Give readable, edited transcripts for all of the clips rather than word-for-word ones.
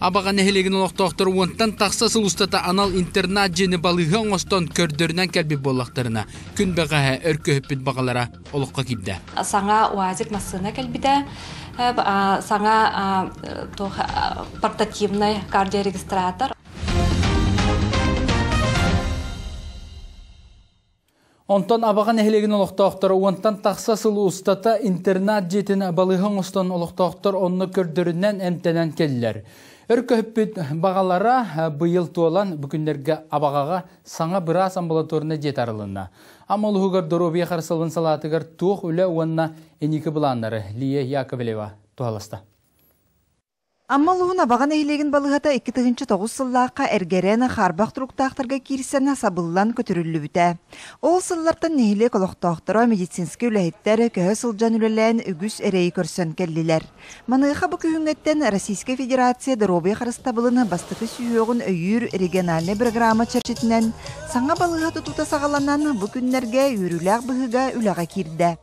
Абаҕа нэһилиэгин олохтоохторо уонтан тахса сыл устата анал интернат дьиэни балыыһа оҥостон көрдөрүнэн кэлбит буоллахтарына, күн бэҕэһээ өр көһүппүт баҕалара олоххо киирдэ. Саҥа УАЗик массыына кэлбитэ, саҥа портативный кардиорегистратор. Онтон Абаҕа нэһилиэгин олохтоохторо уонтан тахса сыл устата интернат дьиэтин балыыһа оҥостон олохтоохтор онно көрдөрүнэн эмтэнэн кэллэр. Өр көһүппүт баҕалара быйыл туолан бу күннэргэ Абаҕаҕа саҥа быраас амбулаторнай дьиэтэ арылынна. Амма улууһугар доруобуйа харыстабылын салаатыгар туох үлэ уонна инники былааннары Лия Яковлева туһаласта. Амма улууһун Абаҕа нэһилиэгин балыыһата 2009 сыллаахха эргэрэн, хаарбах туруктаахтарга киирсэн сабыллан көтүрүллүбүтэ. Ол сыллартан нэһилиэк олохтоохторо, медицинскэй үлэһиттэр көһө сылдьан үлэлээн үгүс эрэйи көрсөн кэллилэр. Маныаха бу күһүҥҥэттэн Российскай Федерация доруобуйа харыстабылын бастакы сүһүөҕүн өйүүр региональнай бырагыраама чэрчитинэн саҥа балыыһа тутуута саҕаланан, бу күннэргэ үөрүүлээх быһыыга үлэҕэ киирдэ.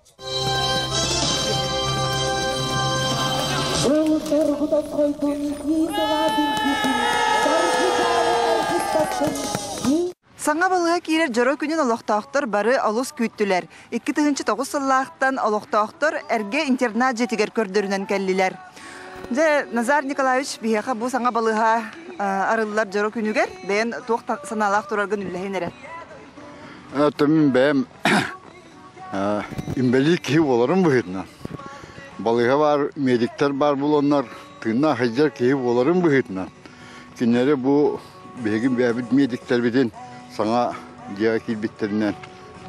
Саҥа балыыһа киирэр дьоро күнүн олохтоохтор бары олус күүттүлэр. 2009 сыллаахтан олохтоохтор эргэ интернат дьиэтигэр көрдөрүнэн кэллилэр. Дьэ, Назар Николаевич, биһиэхэ бу саҥа балыыһа арыллар дьоро күнүгэр бэйэн туох санаалаах тураргын үллэһин эрэ. Мин бэйэм Инбэлиит киһи буоларым быһыытынан, балыыһа баар, медиктэр баар буоланнар, тыыннаах сылдьар киһи буоларым быһыытынан, кинилэри бу биһиги бэйэбит медиктэрбитин саҥа дьиэҕэ киирбиттэринэн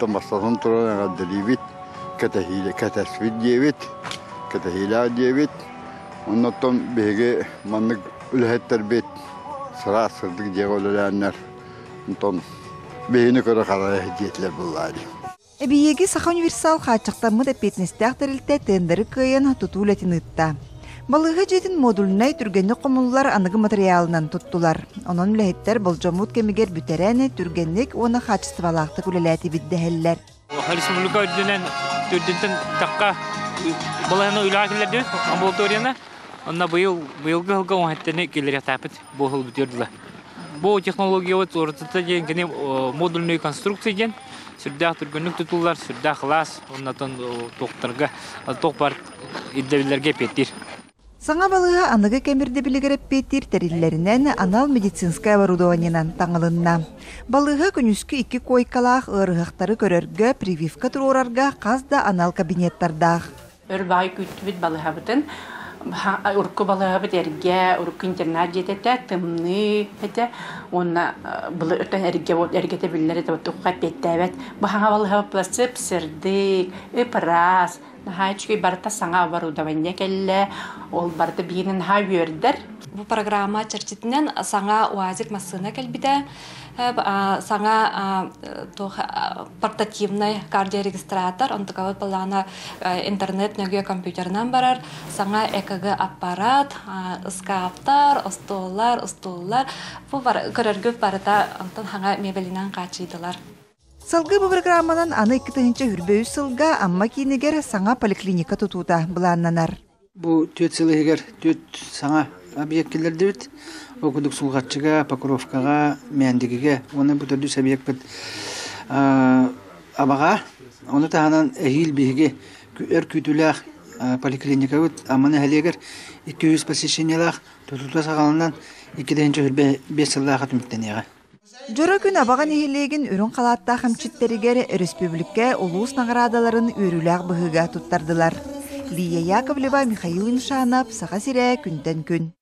бастатан туран эҕэрдэлиибит, кэтэһиилэ кэтэспит диэбит, кэтэһиилээх диэбит. Оннуттан биһиги маннык үлэһиттэрбит сыраас сырдык дьиэҕэ үлэлээннэр, онтон биһигини көрө харайа диэтилэр буоллаа дии. Эбийиэги Саха универсал хааччахтаммыт эппиэтинэстээх тэрилтэ тендеры кыайан тутуу үлэтин ыытта. Балыыһа дьиэтин модульнай түргэнник хомуллар аныгы матырыйаалынан туттулар. Онон үлэһиттэр болдьоммут кэмигэр бүтэрэн, түргэнник уонна хаачыстыбалаахтык үлэлээтибит дэһэллэр. Республика үрдүнэн төрдүнтэн тахха балаһаны үлэҕэ киллэрдибит амбулаторияны. Онно быйыл быйылгы сылга оҥоһуттаны киллэриэхтээхпит бу сыл бүтүөр дылы. Бу технологиябыт уратыта диэн кини модульный конструкция диэн сүрдээх түргэнник тутуллар, сүрдээх кылаас уонна туохтарга туох баар ирдэбиллэргэ эппиэттиир. Саҥа балыыһа аныгы кэм ирдэбилигэр эппиэттиир тэриллэринэн анал медицинскэй оборудованиенан таҥылынна. Балыыһа күнүскү икки куойкалаах ыарыһахтары көрөргө, прививка туруорарга хас да анал кабинеттардаах. Өр баай күүттүбүт балыыһабытын. Урукку балыыһабыт эргэ, урукку интернат дьиэтэ этэ, тымныы этэ уонна былыр өтөн эргэ эргэтэ биллэр этэ туохха эппиэттээбэт. Бу хаҥа балыыһабыт плацеп сырдык, ып-ыраас, наһаа үчүгэй барыта саҥа оборудование кэллэ, ол барыта биирин наһаа үөрдэр. Бу программа чэрчитинэн саҥа УАЗик массыына кэлбитэ. Саҥа портативный кардиорегистратор, онтукабыт былаана интернет нөҥүө компьютерынан барар, саҥа ЭКГ аппарат, ыскааптар, остуоллар, устууллар, бу көрөргүт барыта онтон хаҥа мебелинэн хааччыйдылар. Салгыы бу программанан аны 2023 сылга Амма киинигэр саҥа поликлиника тутуута былааннанар. Бу түөрт сыл иһигэр түөрт саҥа объект киллэрдибит. Ол курдук Сулҕаччыга, Покровкаҕа, Мээндигигэ уонна бу төрдүс объекпыт Абаҕа. Ону таһынан эһиил биһиги өр күүтүүлээх поликлиникабыт Амма нэһилиэгэр 200 посещениелаах тутуута саҕаланан 2025 сыллаахха түмүктэниэҕэ. Дьоро күн Абаҕа нэһилиэгин үрүҥ халааттаах эмчиттэригэр өрөспүүбүлүкэ улуус наҕараадаларын үөрүүлээх быһыыга туттардылар. Лия Яковлева, Михаил Иншанов, Саха сирэ күнтэн күн.